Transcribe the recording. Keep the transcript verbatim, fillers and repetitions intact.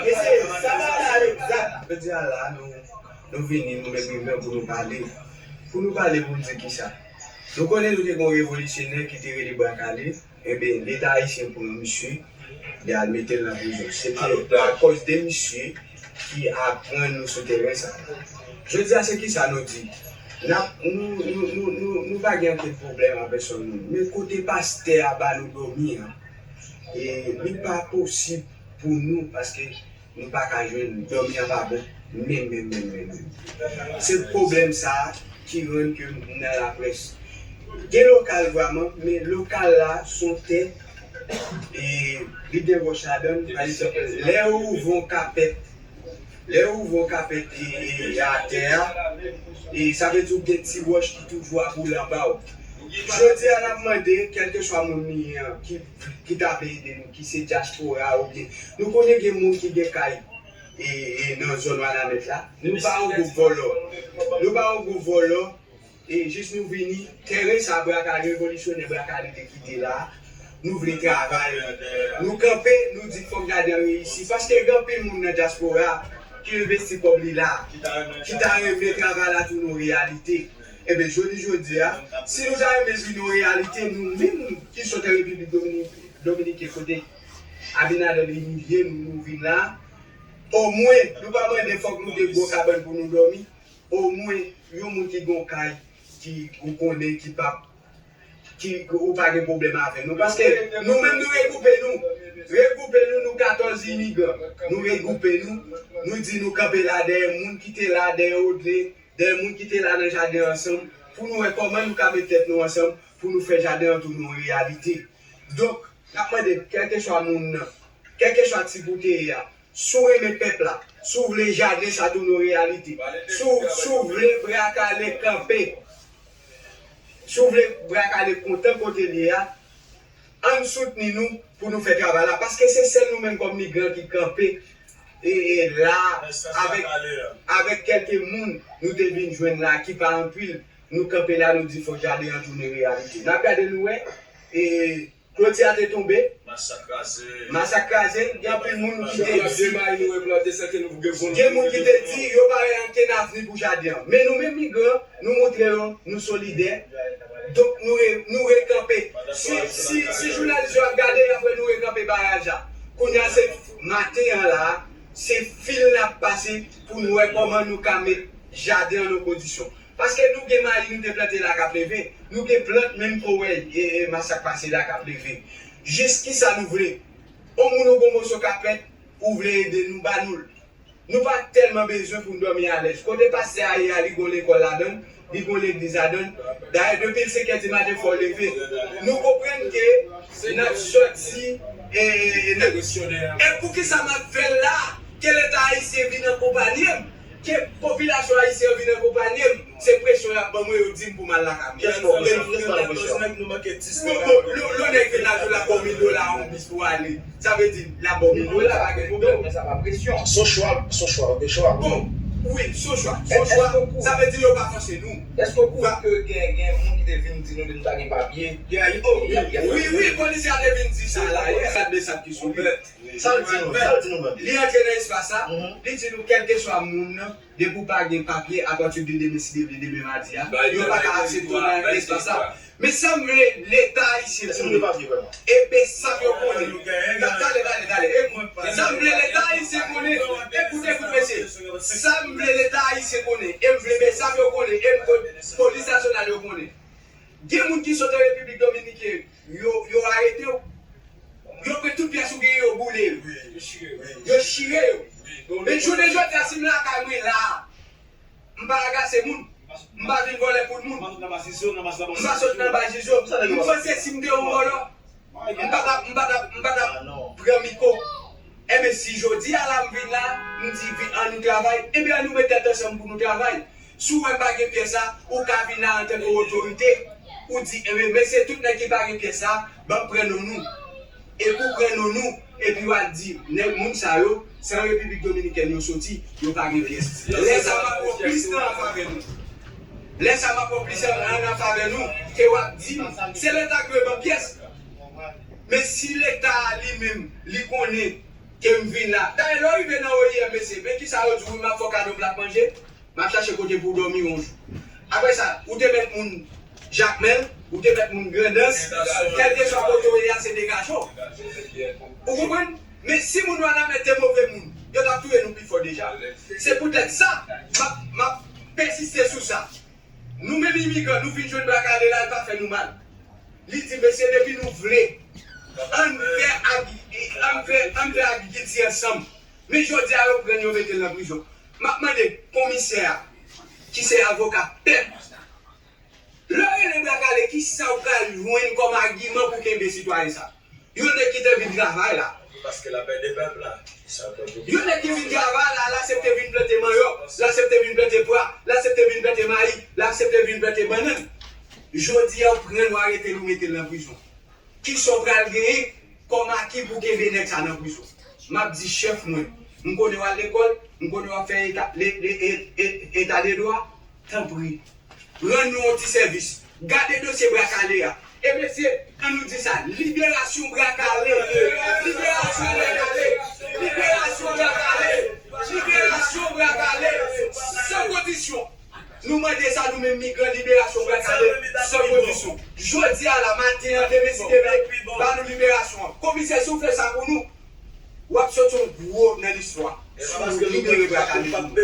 Mesye, sa bagay la egzak. Jodi a la, nou, nou vini, nou met rive pou nou pale. Pou nou pale, pou nou di kisa? Nou konnen nou te gen yon revolisyonè ki te rele Bwa Kale. Enben, Leta ayisyen pran misye, li al mete l nan prizon. Se te akòz de misye ki aprann nou sou teren sa. Jodi a, se kisa nou di? N ap, nou, nou, nou, nou, nou pa gen ankenn pwoblèm a pèsonn moun. Men kote pastè a ba nou dòmi an, e li pa posib pou nou, paske nou pa ka jwenn, dòmi an pa bon. Menm, menm, menm, menm, menm. Se pwoblèm sa a ki rann ke m nan laprès. Gen lokal vrèman, men lokal la, se yon tè, e, li gen wòch ladan l. Pa egzanp, lè ou ouvri yon kapèt, lè ou ouvri yon kapèt, e, e, atè a, e, sa vle di ou gen ti wòch ki toujou ap woule anba w. Jodi a, n ap mande, kèlkeswa moun li ye an, ki, ki ta vle ede nou, ki se dyaspora oubyen, nou konnen gen moun ki gen kay, e, e, nan zòn Wanament la. Nou pa yon gwoup vòlò. Nou pa yon gwoup vòlò. E jis nou vini, teren sa Bwa Kale, revolisyonè Bwa Kale te kite la. Nou vle travay. Nou kanpe, nou di fòk jaden an reyisi. Paske gen anpil moun nan dyaspora ki envesti kòb li la, ki ta renmen travay la tounen yon reyalite. Enben, jodi, jodi a, si nou ta renmen vin yon reyalite, nou menm ki sot an Repiblik Domini-, Dominiken, kote Abinader imilye nou, nou vin la, omwen, nou pa mande fòk nou gen gwo kabann pou nou dòmi, omwen, yon moun ki gen yon kay, ki ou konnen, ki p ap, ki ou pa gen pwoblèm avè nou. Paske nou menm, nou regwoupe nou. Regwoupe nou, nou katòz imigran. Nou regwoupe nou, nou di nou kanpe la dèyè moun ki te la, dèyè Odle, dèyè moun ki te la nan jaden ansanm, pou nou wè kòman nou ka met tèt nou ansanm, pou nou fè jaden an tounen yon reyalite. Donk, n ap mande, kèlkeswa moun nan, kèlkeswa ti bout ou ye a, si w renmen pèp la, si w vle jaden sa tounen yon reyalite, si w, si w vle Bwa Kale kanpe, si w vle Bwa Kale kontan kote l ye a, ann soutni nou pou nou fè travay la. Paske se sèl nou menm kòm migran ki kanpe, e, e la, avèk, avèk kèlke moun nou te vin jwenn la, ki pa anpil, nou kanpe la, nou di fòk jaden an tounen reyalite. N ap gade nou wè, e, kloti a te tonbe. Masak kraze. Masak kraze. Gen anpil moun ki te di, gen moun ki te di yo pa wè ankenn avni pou jaden an. Men nou menm migran, nou montre yo, nou solidè. Donk, nou re-, nou rekanpe. Si, si, si jounalis yo ap gade, y ap wè nou rekanpe baraj la. Kounye a, se maten an la, se fil n ap pase pou nou wè kòman nou ka met jaden an nan kondisyon. Paske nou gen mayi nou te plante la k ap leve. Nou gen plant menm ke w wè, e, e, masak pase la k ap leve. Jis kisa nou vle? Yon moun ou gon moso kapèt, ou vle ede nou, ba nou l. Nou pa tèlman bezwen pou n dòmi alèz. Kote pastè a ye a, li gon lekòl ladan l, li gon legliz ladan l. Dayè, depi l senk è di maten, fò w leve. Nou konprann ke n ap sòti, e, e, e, n ap, e poukisa m ap fè l la? Ke Leta ayisyen vin akonpanye m. Ke popilasyon ayisyen an vin akonpanye m. Se presyon y ap ban mwen, yo di m pou m al lakay mwen. Kiyès ki ba w presyon? Kiyès ki ba nou presyon? Bon, bon, lè, lè nèg vin la, di w l ap ba w mil dola, yon bis pou w ale. Sa vle di, l ap ba w mil dola, pa gen pwoblèm. Men sa pa presyon. Se yon chwa, se yon chwa, ok, chwa. Bon, wi, se yon chwa. Se yon chwa. Sa vle di yo pa fòse nou. Èske w konnen ke gen, gen moun ki te vin di nou ke nou pa gen papye? Wi, wi, polisye a te vin di sa la yè. Gad mesaj ki sou li. Sa l di nou, sa l di nou, bandi? Li antre nan espas la, li di nou kèlkeswa moun nan, depi w pa gen papye, apati de demen, si depi demen madi a, yo pa ka aksepte w nan espas la. Men sa m vle Leta ayisyen konnen, e Besap yo konnen. Tale, tale, tale. Sa m vle Leta ayisyen konnen, ekoute, ekoute, mesye. Sa m vle Leta ayisyen konnen, e m vle Besap yo konnen, e m vle polis nasyonal yo konnen. Gen moun ki sot an Repiblik Dominiken, yo, yo arete w. Yo pran tout pyès ou genyen, yo boule yo. Yo chire yo. Men jounen jodi a, si m lakay mwen la, m pa agase moun. M pa vin vòlè poul moun. M pa sot nan ba zizo. M pa sot nan ba zizo. M panse si m te yon vòlò, m pa t ap, m pa t ap, m pa t ap pran mikwo. Enben, si jodi a la m vin la, m di, vin, ann nou travay, enben, ann nou met tèt ansanm pou nou travay. Si w wè m pa gen pyès la, ou ka vin la antanke otorite, ou di, enben, mesye, tout nèg ki pa gen pyès la, ban m pran non nou. Epi w pran non nou, epi w al di, nèg moun sa yo, se an Repiblik Dominikèn yo soti, yo pa gen pyès. Lè sa m ap pran plis nan an favè nou. Lè sa m ap pran plis an, an, an favè nou, ke w ap di m, se Leta ki dwe ban pyès. Men si Leta a li menm, li konnen ke m vin la. Dayè, lè w rive nan O I M, mesye, men kisa yo di w, wi, m ap fè w kado plat manje. M ap chache kote pou w dòmi yon jou. Apre sa, ou te mèt moun Jakmèl, ou te mèt moun Grandans, kèlkeswa kote w ye a, se degaje w. Ou konprann? Men si moun Wanament te move moun, yo t ap touye nou pi fò deja. Se poutèt sa, m ap, m ap pèsiste sou sa. Nou menm imigran, nou vin jwenn Bwa Kale la, l pa fè nou mal. Li di, mesye, depi nou vle, ann fè agi-, ann fè, ann fè agrikilti ansanm. Men jodi a, yo pran l, yo mete l nan prizon. M ap mande komisè a, ki se avoka pèp, lè w rele Bwa Kale, kisa w pral jwenn kòm agiman pou kenbe sitwayen sa? Yon nèg ki te vin travay la. Paske l ap ède pèp la. Yon nèg ki vin travay la, l aksepte vin plante manyòk, l aksepte vin plante pwa, l aksepte vin plante mayi, l aksepte vin plante bannann. Jodi a, w pran l, w arete l, ou mete l nan prizon. Kisa w pral genyen kòm aki pou kenbe nèg sa nan prizon? M ap di chèf mwen, m konnen w al lekòl, m konnen w ap fè eta, le, le, e, e, eta de dwa, tanpri, rann nou yon ti sèvis. Gade dosye Bwa Kale a. E mesye, ann nou di sa, liberasyon Bwa Kale! Liberasyon Bwa Kale! Liberasyon Bwa Kale! Liberasyon Bwa Kale! San kondisyon! Nou mande sa nou menm migran, liberasyon Bwa Kale, san kondisyon. Jodi a la, maten an, demen si Dye vle, ba nou liberasyon an. Komisè, si w fè sa pou nou, w ap soti yon gwo nan listwa. Si w libere Bwa Kale pou nou.